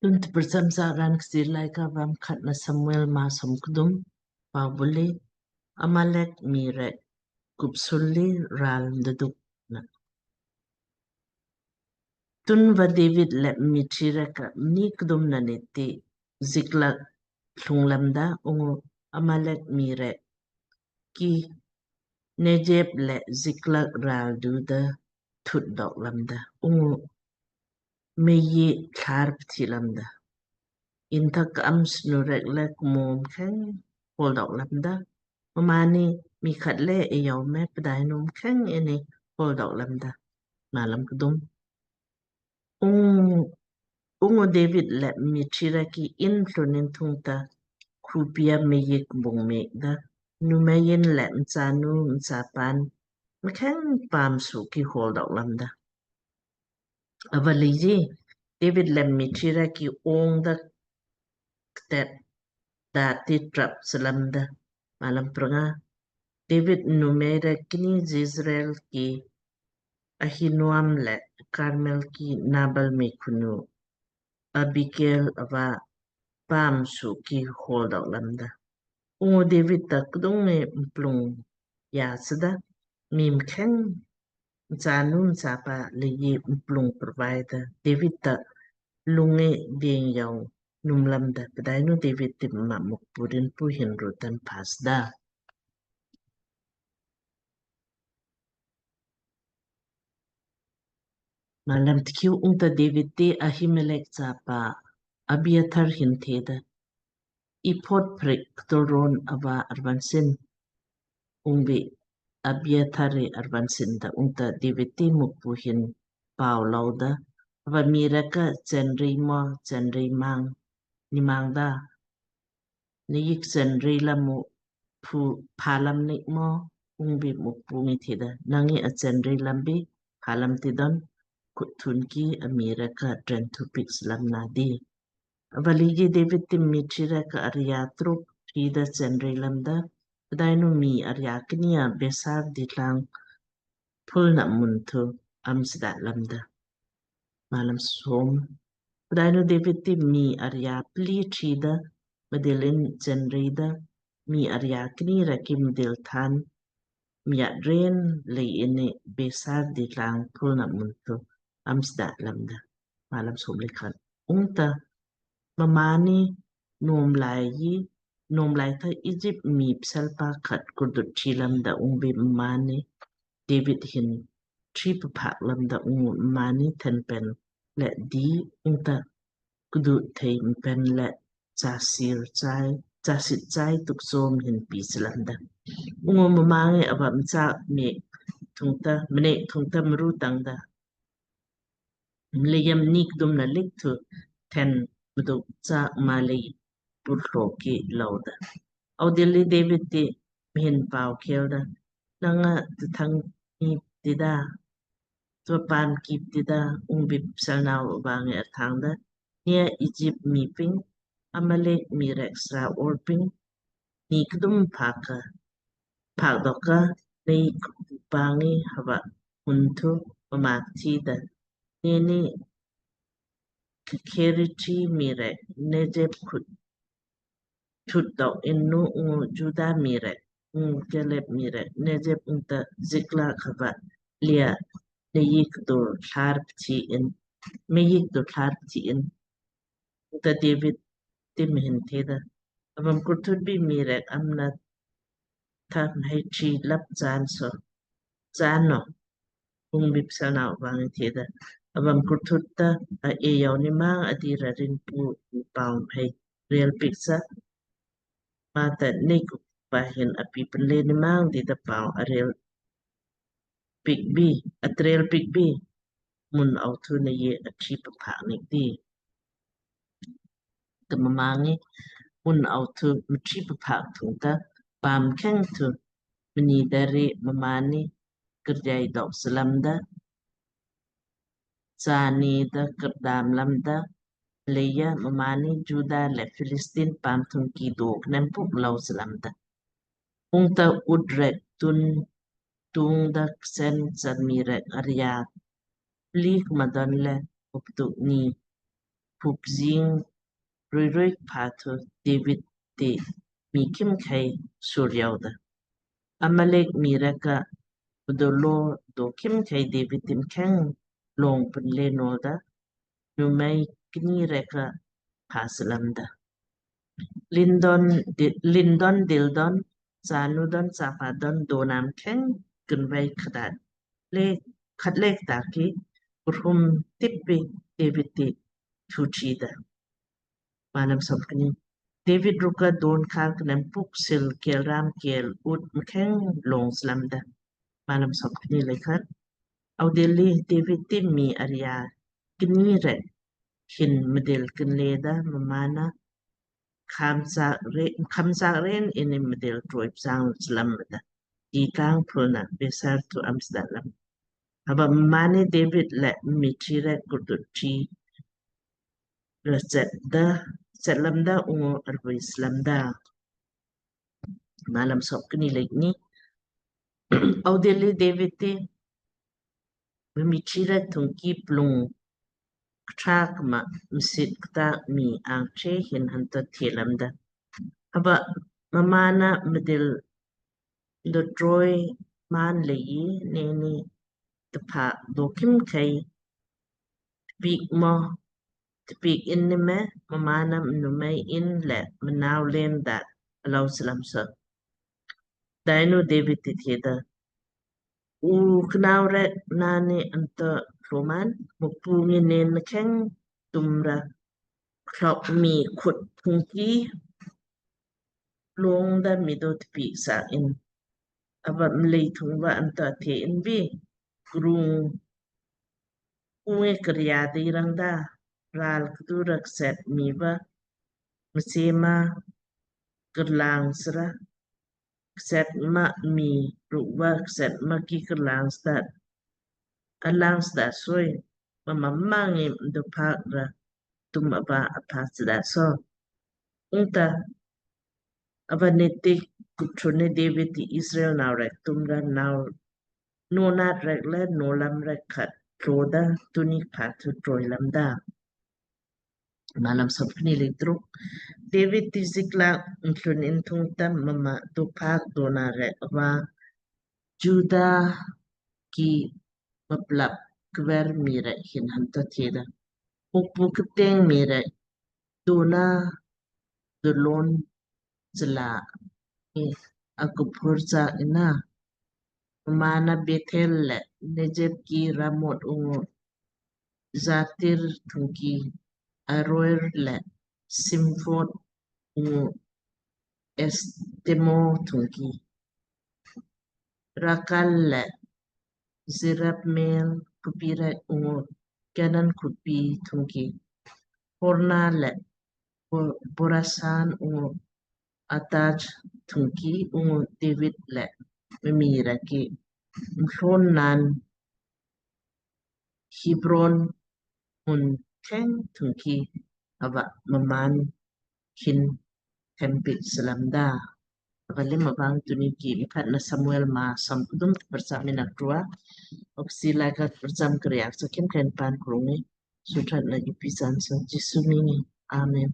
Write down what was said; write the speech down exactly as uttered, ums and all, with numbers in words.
Tun tprcham sa raan Kchiir Laaika va Mkhatna Samuel maa som kdum. Pau buli Amalek mii rek kupsulli ral mdaduk na. Tunva David le mii tri rek ka mni kdum na nitti Ziklak thlung lamda, ungu Amalek mii rek ki Nejeb le Ziklak ral duda thut dok lamda, ungu mei tlar pthi lamda. Intak am snu rek le kmom kheng hol dok lamda. Mmaanni mii khat le eyau me pdainu mkheng inni hol dok lamda. Malam kdum. Ung, ungu David le mii tri rek ki inn thlun in thungta khupia mei kbung mekda. Numei in le mchanu mchapa mkheng paam su ki hol dok lamda. Ava leiji David le mii tri rek ki ong da ktet da ti trap slamda. Malam pranga. David numei rek kni Jezreel ki Ahinoam le Karmel ki Nabal mei khunu Abigail ava paam su ki hol dok lamda. Ungu David ta kdung ngi mplung ya sada, mii mkheng mchanu mchapa leiji mplung provider David ta lung ngi deng yau num lamda. Pdainu David ti mma Mukpu rin pu hin rutan pasda. Malam tkiu. Ungta David ti Ahimelek chapa Abiathar hin theda, Ephod prik kturon ava arvan sin. Ungbi Abiathar ri arvan sin da. Ungta David ti Mukpu hin pau louda, ava mii rek ka chenri mo chenri mang ni mangda. Nei ik chenri lam mu phu phalam nik mo? Ungbi Mukpu ngi theda, Nang ngi achenri lam bi phalam tidon, kut thun ki amii rek ka tren thu pik slam nadi. Ava leiji David ti mii tri rek ka aria truk tri da chenri lamda. Pdainu mii aria kni a Besar ditlang pulna mun thu am sda lamda. Malam som. Pdainu David ti mii aria pli tri da mdil in chenri da, mii aria kni rek ki mdil than mii at ren lei inni Besar ditlang pulna mun thu am sda lamda. Malam som le khat. Ungta mmaanni nomlai yi, nomlai tha Egypt mii pselpa khat kurdut tri lamda, ungbi mmaanni David hin tri paphak lamda, ungu mmaanni thenpen le di ungta kdu thei mpen le chasir chai, chasit chai tuk som hin pi slamda. Ungu mma ngi ava mchak mek thungta, mnek thungta mru tangda. Mleija mni kdum na lik thu then mduk chak malei purtlo ki louda. Audilli David ti mhin pau kelda, Nang nga tuthang ni tida, tua paam kip tida? Ungbi pselnau ava ngi arthangda, Nei a Egypt mii ping, Amalek mii rek sra or ping, ni kdum phak ka, phak dok ka, nei kpa ngi hava mun thu mma kthi da. Neini Kerithi mii rek Nejeb khut thut dok innu, ungu Juda mii rek, ungu Kaleb mii rek Nejeb ungta Ziklag hava lea nei ik dur thlar pthi in, mei ik dur thlar pthi in. Ungta David ti mhin theda, Avam kurthut bi mii rek amna tha mhai tri lap chaan so, chaan no? Ungbi pselnau ava ngi theda, Avam kurthut ta a eyau ni mang adi ra rin pu pau mhai rel pik sa. Mata nei kpa hin api penle ni mang dida pau arel pik bi, atrel pik bi, mun au thu nei a tri paphak nik di. Ka mma ngi mun au thu mtri paphak thungta paam kheng thu mni dare mmaanni kerjai dok slamda, chani da kerdam lamda, leija mmaanni Juda le Philistine paam thung ki dok nem puk lou slamda. Ungta ut rek tun tung da ksen chan mii rek aria plik madon le uptuk ni pupjing ruirui pha thu David ti mii khimkhei sur yauda. Amalek mii rek ka mdolo do khimkhei David ti mkheng long pun le noda, numei kni rek ka pha slamda. Lindon di-, lindon dildon, sanu don sapa don donam kheng kunvei khadat le khat lek ta ki kurhum tippi David ti thuchida. Malam somkni. David rukka don khal knem puk sil kel ram kel ut mkheng long slamda. Malam somkni lekhat. Audilli David ti mii aria kni rek hin mdil kinleda mamana khamsak re-, khamsak ren ini mdil troi psang slamda. Di kang pulna besar tu am sdalam. Hava mani David le mii chi rek kutut chi ra chet da, chet lamda ungu arvui slamda. Malam somkni lekni. Audilli David ti mii chi rek thungki plung ktrak ma msit kta mii angche hin hanta the lamda. Hava mamana mdil do troi man leyi neni tpa do khimkhei tpik mo, tpik inni me, mamana mnumei in le mnau len da alau slamsa. Dainu David ti theda, u knau rek nani anto tloman, Mukpu ngi nen mkheng tumra klok mii khut thungki long da mii do tpik sa in. Ava mlei thung va anto the in vi, krung unge kriya di rang da, ral ktu ra kset mii va msema krlang sra, kset ma mii rukva kset ma ki krlang sda, alang sda soi, mama mangi mdo phak ra tum ava apha sda so. Ungta ava nitti kupthuni David ti Israel nau rek tumra nau nonat rek le nolam rek khat tloda tuni pha thu troi lamda. Malam somkni le truk. David ti Ziklag mthlun in thungta mama do phak dona rek ava Juda ki maplap kver mii rek hin hanta theda, Mukpu kteng mii rek dona dulon jela e akupur ja ina. Mana Bethel le Negeb ki Ramot ungu Jatir thungki Aroer le Simfot ungu Estemo thungki Rakal le Jerahmeel khupi rek ungu Kanan khupi thungki Horma le Bo-, Borasan ungu Athak thungki ungu David le mii rek ki mthlun nan Hebron mun kheng thungki ava mmaan hin thempik slamda. Ava le mavang tuni ki Mkhatnah Samuel maa som kdum prcham ina krua. Oksi laika prcham kriak so khimkhei pan krungi suthat na ki pisan so Jisu mini. Amen.